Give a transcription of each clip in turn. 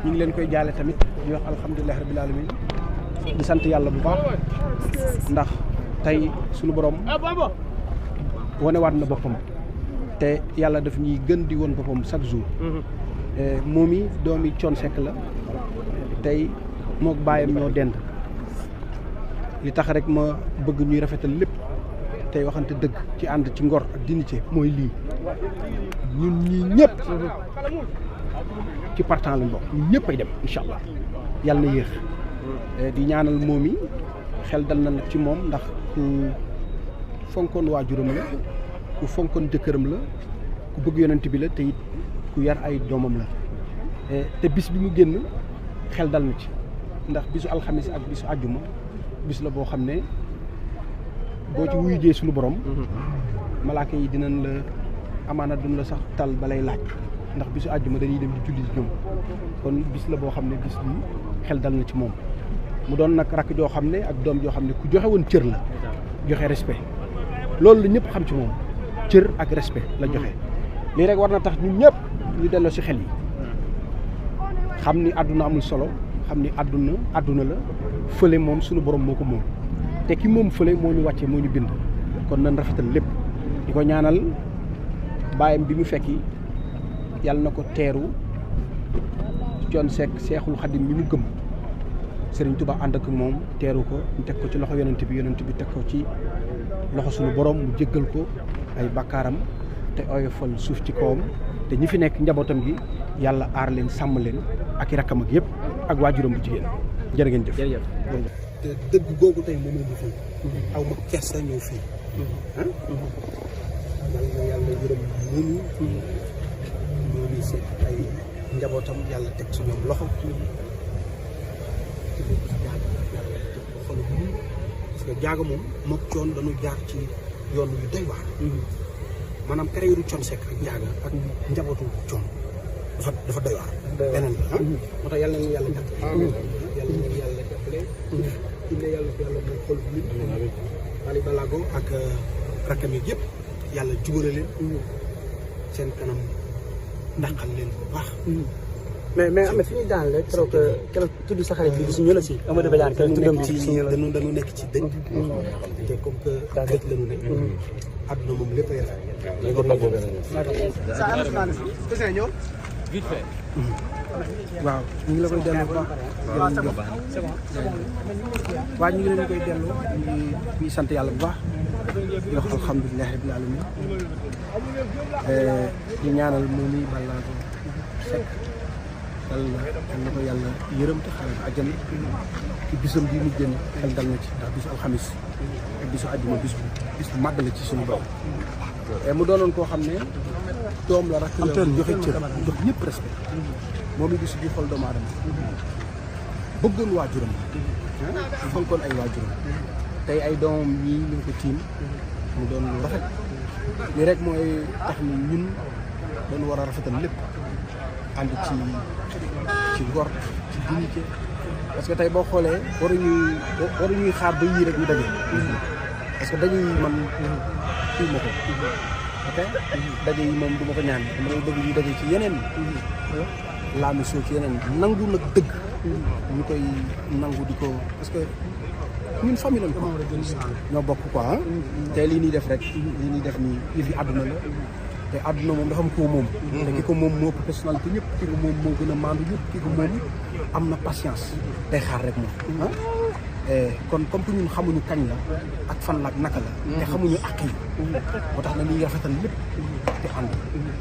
ñu ngi leen koy jaale tamit di wax alhamdulilah rabbil alamin di sant yàlla bu baax ndax tey suñu borom wanewaat na boppam te yàlla daf ñuy gën di woon boppam chaque jour. moom i doomi Thione Seck la tey mook baayam ñoo dend li tax rek ma bëgg ñuy rafetal lépp tey waxante dëgg ci ànd ci ngor ak dignité mooy lii ñun ñii ñëpp ci partant lañ bokk ñun ñëpp ay dem incha allah yàlla na yéex di ñaanal moom yi xel dal na nag ci moom ndax ku fonkoon waajuram la ku fonkoon jëkkëram la ku bëgg yonent bi la te it ku yar ay doomam la te bis bi mu génn xel dal na ci ndax bisu alxamis ak bisu àjjuma bis la boo xam ne boo ci wuyu jee suñu borom malaaka yi dinañ la amaana duñ la sax tal balay laaj ndax bisu àjjuma dañuy dem di julli ci ñoom kon bis la boo xam ne bis bi xel dal na ci moom mu doon nag rakk joo xam ne ak doom joo xam ne ku joxe woon cër la joxe respect loolu la ñëpp xam ci moom cër ak respect la joxe lii rek war na tax ñun ñëpp ñu delloo ci xel yi xam ni àdduna amul solo xam ni àdduna la fële moom suñu borom moo ko moom te ki moom fële moo ñu wàcce moo ñu bind kon nan rafetal lépp di ko ñaanal baayam bi mu fekki yàlla na ko teeru Thione Seck Seexul Xadim bi mu gëm Serigne Touba ànd ak moom teeru ko ñu teg ko ci loxo yonent bi teg ko ci loxo suñu borom mu jéggal ko ay bakkaaram te oyofal suuf ci kawam te ñi fi nekk njabootam gi yàlla aar leen sàmm leen ak i rakkam ak yëpp ak waajuram bu jigéen jërë ngeen jëf. jërëjëf. te dëgg googu tey moom la fii aw ma kersa ñëw fii yàlla yërëm ñooñu seet ay njabootam yàlla teg ci ñoom loxo parce que jaaga moom mook Thione dañu jaar ci yoon yu doy waar maanaam carrière Thione Seck ak njaaga ak njabootu Thione dafa doy waar beneen bi moo tax yàlla na yàlla jàppale yàlla na yàlla jàppale inde yàlla ko yàlla mooy xol bu nit Wally Ballago ak rakkam yi yëpp yàlla jubale leen seen kanam ndàqal leen bu baax mais am na fi ñuy daan rek keroog tudd sa xarit bi di suñu la si Amadou Badiane keroog tuddam ci suñu la dañu nekk ci dëj te comme que dëj lañu ne àdduna moom lépp a yàlla vite fait. waaw ñu ngi la koy delloo bu baax. waaw ñu ngi leen koy delloo ñu sant yàlla bu baax di wax alhamdulilah rabbil alamin di ñaanal moom i Ballago Seck yàlla na ko yàlla yërëm te xaaral ko àjjana ci bisam bii mu génn xel dal na ci ndax bisu alxamis ak bisu àjjuma bis bu màgg la ci suñu borom mu doonoon koo xam ne doom la rakk la joxe cër jox ñëpp respect moom it di suñu xol doomu aadama bëggoon waajuram fonkoon ay waajuram tey ay doomam ñii ñu ngi ko tiim mu doon lu rafet li rek mooy tax ni ñun dañu war a rafetal lépp ànd ci ngor ci dignité parce que tey boo xoolee waruñuy xaar ba yii rek ñu daje parce que dañuy man fii ma ko ok daje yi moom du ma ko ñaan damay bëgg ñu daje ci yeneen laami soo ci yeneen nangu nag dëgg ñu koy nangu di ko parce que ñun famille lañ ko ñoo bokk quoi te lii ñuy def rek lii ñuy def nii yëf yi àdduna la te àdduna moom dafa am koo moom te ki ko moom moo ëpp personnalité ñëpp ki ko moom moo gën a maandu ñëpp ki ko moom am na patience day xaar rek moom kon comme que ñun xamuñu kañ la ak fan la ak naka la te xamuñu àq yi moo tax na ñuy rafetal lépp te ànd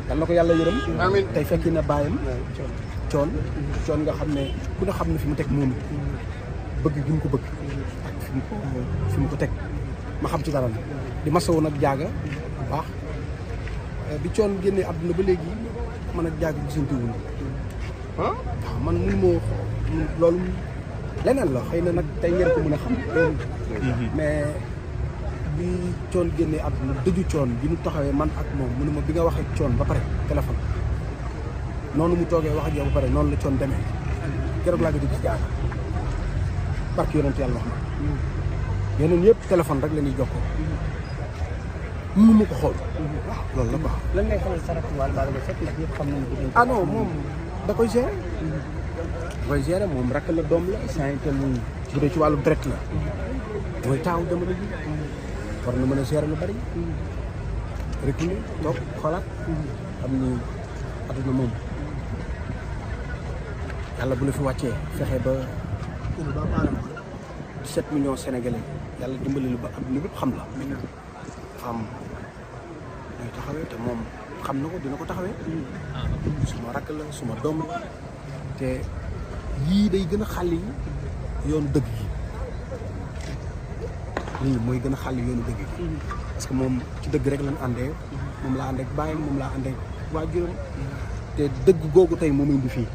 yal na ko yàlla yërëm tey fekki na bàyyam Thione nga xam ne ku ne xam ne fi mu teg moom bëgg gi mu ko bëgg ak fi mu ko teg ma xam ci dara la di masawoon ak jaaga bu baax bi Thione génnee àdduna ba léegi man ak jaaga gisante wuñu waaw man mun moo loolu leneen la xëy na nag tey ngeen ko mën a xam mais bi Thione génnee àdduna dëju Thione bi mu taxawee man ak moom mu ne ma bi nga waxee Thione ba pare téléphone noonu mu toogee wax ak yow ba pare noonu la Thione demee keroog laa ko gis jaaga barke yonent yàlla wax na yeneen yëpp téléphone rek la ñuy jokkoo mënu ma ko xool waaw loolu la quoi. lan ngay xamal sa rakk Wally Ballago Seck ndax ñëpp xam nañu ah non moom da koy gérer koy gérer moom rakk la doom la saa te mu bu dee ci wàllu direct la mooy taaw jamono ji war na mën a gérer lu bari reculer toog xoolaat xam ni adduna moom yàlla bu la fi wàccee fexe ba 17 millions sénégalais yàlla dimbali lu ba am lu bépp xam la xam ñooy taxawee te moom xam na ko dina ko taxawee suma rakk la suma doom la te yii day gën a xàll yi yoonu dëgg gi lii mooy gën a xàll yoonu dëgg gi parce que moom ci dëgg rek lañ àndee moom laa àndee ak bàyyam moom laa àndee ak waajuram te dëgg googu tey moom indi fii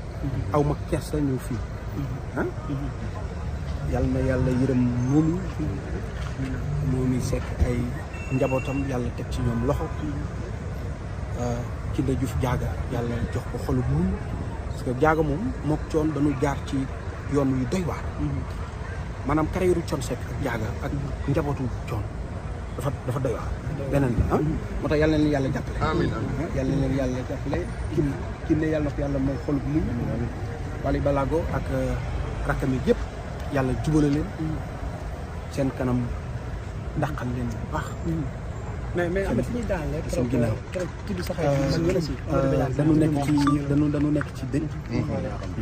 aw ma kees la ñëw fii ah yàlla na yàlla yërëm moomi sekk ay njabootam yàlla teg ci ñoom loxo ci la Juuf jaaga yàlla jox ko xolu muñ parce que jaaga moom mook coon dañu jaar ci yoon yu doy waar maanaam carrière Thione Seck ak jaaga ak njabootu coon dafa doy waar beneen bi moo tax yàlla na leen yàlla jàppale yàlla na leen yàlla jàppale ki ne yàlla na ko yàlla may xolu muñ Wally Ballago ak rakkam yi yëpp yàlla jubale leen seen kanam dàqal leen bu baax. mais am na fi ñuy daal rek. seen ginnaaw tudd sa xarit man wala si. dañu nekk ci dëj.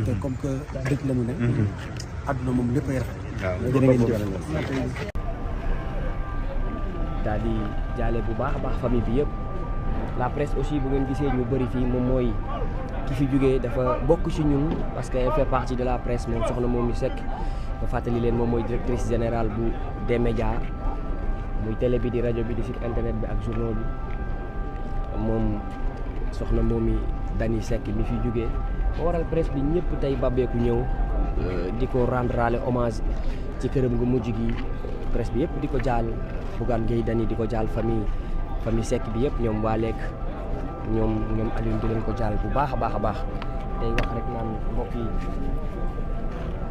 te comme que dëj la ñu ne. àdduna moom léppay rafet. daal di jaale bu baax a baax famille bi yëpp la presse aussi bu ngeen gisee ñu bëri fii moom mooy ki fi jógee dafa bokk ci ñun parce que elle fait partie de la presse moom soxna Momy Seck ba fàttali leen moom mooy directrice générale bu des médias muy télé bi di rajo bi di site internet bi ak journaux bi moom soxna Momy Dany Seck mi fi jógee moo waral presse bi ñëpp tey babbeeku ñëw di ko rendre hommage ci këram gu mujj gi presse bi yëpp di ko jaal Bougane Gueye Dany di ko jaal famille Seck bi yëpp ñoom waa lekk ñoom Alioune di leen ko jaal bu baax a baax a baax tey wax rek naan mbokk yi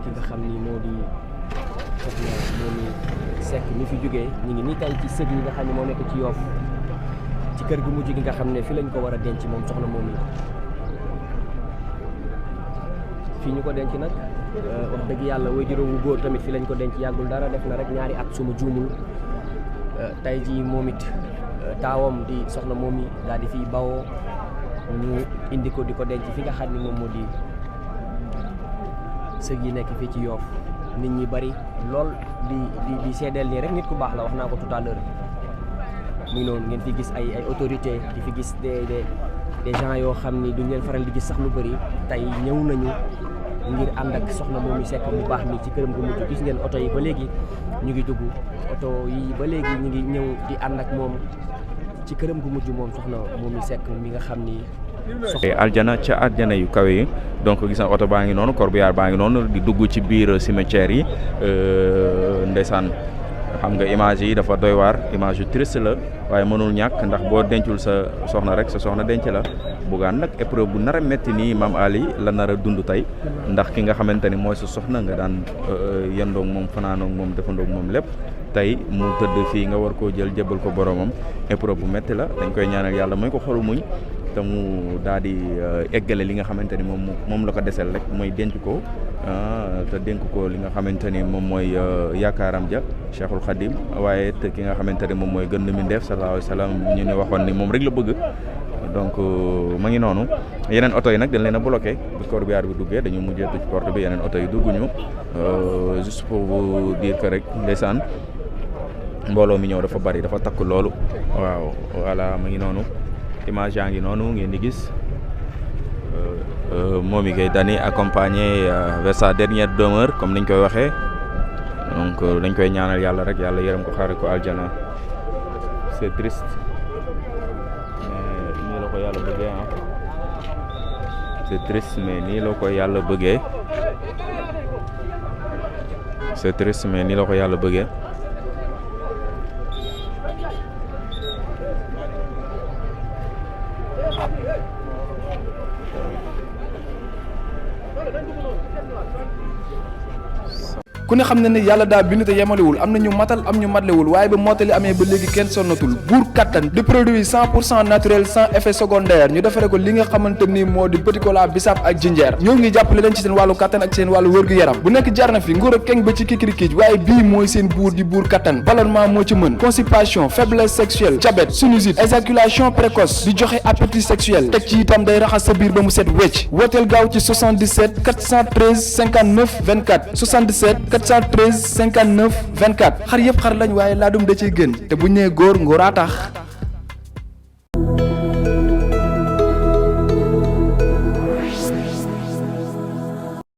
ki nga xam ni moo di soxna Momy Seck mi fi jógee ñu ngi nii tey ci sëg yi nga xam ne moo nekk ci Yoff ci kër gu mujj gi nga xam ne fi lañ ko war a denc moom soxna Momy fii ñu ko denc nag wax dëgg yàlla waajuram wu góor tamit fi lañ ko denc yàggul dara def na rek ñaari at suma juumul tey jii moom it taawam di soxna Momy daal di fiy bawoo ñu indi ko di ko denc fi nga xam ni moom moo di sëg yi nekk fii ci Yoff nit ñi bari lool di seedeel nii rek nit ku baax la wax naa ko tout à l'heure muy noonu ngeen fi gis ay autorité di fi gis des gens yoo xam ni duñ leen faral di gis sax lu bari tey ñëw nañu ngir ànd ak soxna Momy Seck mu baax mi ci këram gu mujj gis ngeen oto yi ba léegi ñu ngi dugg oto yi ba léegi ñu ngi ñëw di ànd ak moom ci këram gu mujj moom soxna Momy Seck mi nga xam ni aljana ca aljana yu kawe yi donc gis na oto baa ngi noonu corbillard baa ngi noonu di dugg ci biir cimetière yi ndeysaan xam nga image yi dafa doy waar image yu triste la waaye mënul ñàkk ndax boo dencul sa soxna rek sa soxna denc la Bougane nag épreuve bu nar a metti nii Mame Ali la nar a dund tey ndax ki nga xamante ni mooy sa soxna nga daan yendoog moom fanaanoog moom defandoog moom lépp tey mu tëdd fii nga war koo jël jébal ko boromam épreuve bu metti la dañ koy ñaanal yàlla mooy ko xolu muñ te mu daal di eggale li nga xamante ni moom la ko desel rek mooy denc ko te dénk ko li nga xamante ni moom mooy yaakaaram ja Cheikhul Khadim waaye te ki nga xamante ni moom mooy gën mi ndeef sallallahu alayhi wa sallam ñu ne waxoon ni moom rek la bëgg donc ma ngi noonu yeneen oto yi nag dañ leen a bloqué bi corbillard bi duggee dañu mujjee tëj porte bi yeneen oto yi dugguñu juste pour vous dire que rek ndeysaan mbooloo mi ñëw dafa bari dafa takk loolu waaw voilà ma ngi noonu image yaa ngi noonu ngeen di gis Momy Gueye Dany accompagné vers sa dernière demeure comme niñ koy waxee donc dañ koy ñaanal yàlla rek yàlla yërëm ko xaare ko aljana c'est triste mais nii la ko yàlla bëggee c'est triste mais nii la ko yàlla bëggee c'est triste mais nii la ko yàlla bëggee ku ne xam ne ne yàlla daa bind te yemalewul am na ñu matal am ñu matlewul waaye ba mottali amee ba léegi kenn sonnatul buur kattan di produit 100% naturel sans effet secondaire ñu defare ko li nga xamante ni moo di petit cola bisaab ak jinjeer ñoo ngi jàppale leen ci seen wàllu kattan ak seen wàllu wërgu yaram bu nekk jarna fi nguur ak keng ba ci kikirikiij waaye bii mooy seen buur di buur kattan ballonnement moo ci mën constipation faiblesse sexuelle diabète sinusite éjaculation précoce di joxe appétit sexuel teg ci itam day raxas sa biir ba mu set wecc wooteel gaaw ci 77 413 59 24 77 413 59 24 xar yëpp xar lañ waaye laadum da ciy gën te bu ñu nee góor ngóoraa tax